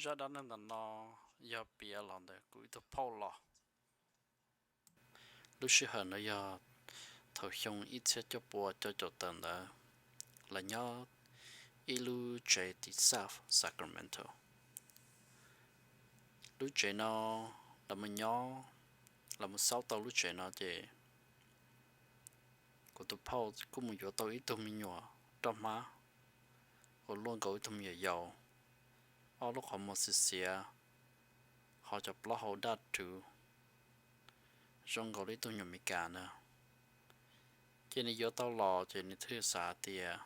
Zaj dab neeg ntawm no yog piav los ntawm kuv ib tug phauj los. Lub sij hawm no yog thaum xyoo ib txhiab cuaj pua cuaj caum tawm ntawd, lawv nyob ib lub tsev tim South Sacramento. Lub tsev no lawv mus nyob, lawv mus xauj tau lub tsev no ces kuv tus phauj kuj mus yuav tau ib tug me nyuam roj hmab uas luaj nkaus ib tug me nyuam yaus, ob lub qhov muag xiav xiav, ho cov plaub hau daj ruv zoo nkaus li ib tug nyuam Meskas na. Ces nws yuav tau los ces nws thiaj xav tias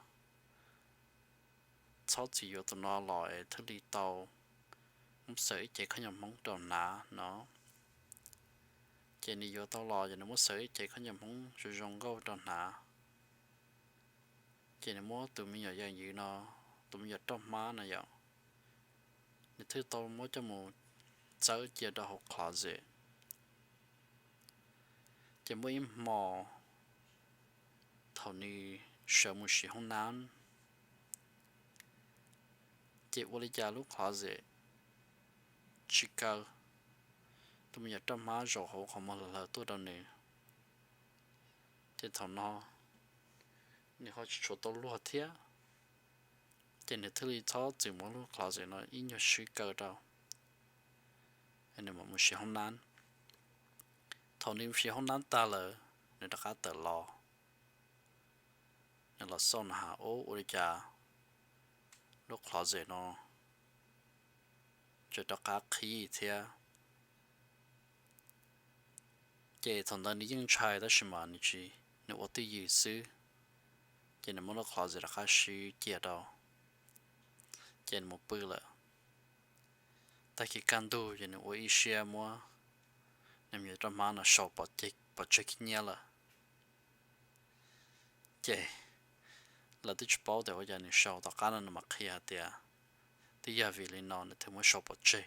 txhob txwm yuav tus no los es thiaj li tau muab xaws ib ce khaub ncaws Hmoob rau hnav no. Ces nws yuav tau los ces nws muab xaws ib ce khaub ncaws Hmoob zoo zoo nkauj rau hnav. Ces nws muab tus me nyuam yawm yij no, tus me nyuam roj hmab no yom, nws thiaj tau muab coj mus txawb cia rau hauv closet. Ces muaj ib hmo thaum nws sawv mus siv hoob nab, ces ua li cas lub closet tsis kaw, tus me nyuam roj hmab zaum hauv qhov muag hlawv hlawv tuaj rau nws. Ces thaum no nws ho tsis tshua tau luag thiab, ces nws thiaj li txhob txwm muab lub closet no ib nyuag swb kaw rau, nws mam mus siv hoob nab. Thaum nws siv hoob nab tag lawm, nws rov qab tawm los, nws los xauj no has ub, ua li cas lub closet no tseem rov qab qhib thiab. Ces thaum ntawd nws yeej ntshai tab sis mas nws tsis, nws ua twj ywm xwb. Ces nws muab lub closet rov qab swb cia rau, ces nws mus pw lawm. Tag kis kaj ntug ces nws ua ib siab muab nws me nyuam roj hmab no sau pov tseg khib nyiab lawm. Ces lawv twb tsis paub tias ua cas nws sau, tom qab no nws mam qhia hais tias twb yog vim li no nws thiaj muab sau pov tseg.